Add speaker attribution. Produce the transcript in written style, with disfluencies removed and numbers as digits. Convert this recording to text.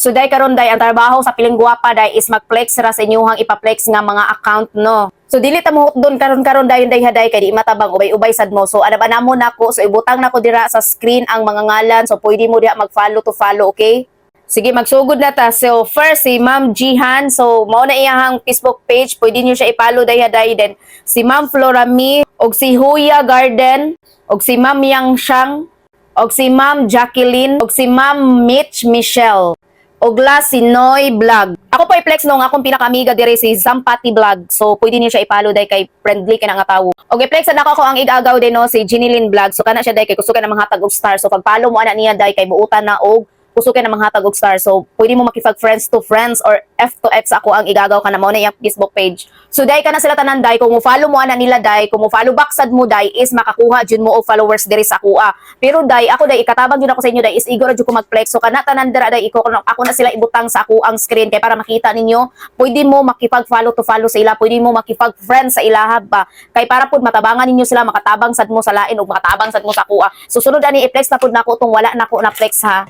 Speaker 1: So day karon day, ang trabaho sa piling guwapa day is mag-flex ra sa inyuhang ipa-flex nga mga account, no. So dili ta mo doon karon karon dayon day haday kay di matabang, ubay-ubay sad mo. So ana ba namo nako, so ibutang nako dira sa screen ang mga ngalan, so pwede mo diha mag-follow to follow, okay? Sige, magsugod na ta. So first si Ma'am Jihan, so mao na iyahang Facebook page, pwede niyo siya i-follow day haday. Then si Ma'am Florami, og si Huya Garden, og si Ma'am Yang Shang, og si Ma'am Jacqueline, og si Ma'am Mitch Michelle, og last si Noy Vlog. Ako po i-flex no nga akong pinaka-amiga dire si Zampati Vlog. So pwede niyo siya i-follow day kay friendly kay na nga tawo. Og i-flex na ako ang igagaw din, no, si Ginilyn Vlog. So kana siya day kay kusog na manghatag og star. So pag-follow mo ana niya day kay buutan na og kusog kay na manghatag og star. So pwede mo makipag friends to friends or F to F sa ako ang igagaw ka na mo na iyang Facebook page. So day kana sila tanan day, kung mo follow mo ana nila day, kung mo follow back sad mo day is makakuha jud mo og followers diri sa akoa. Pero day ako day ikatabang jud ako sa inyo day is igo ra jud ko mag-flex. So kana tanan dira day iko ako na sila ibutang sa ako ang screen kay para makita ninyo, pwede mo makipag-follow to follow sa ila, pwede mo makipag-friend sa ilaha ba. Kay para pud matabangan ninyo sila, makatabang sad mo sa lain ug makatabang sad mo sa akoa. So sunod ani i-flex na pud nako tong wala nako na flex ha.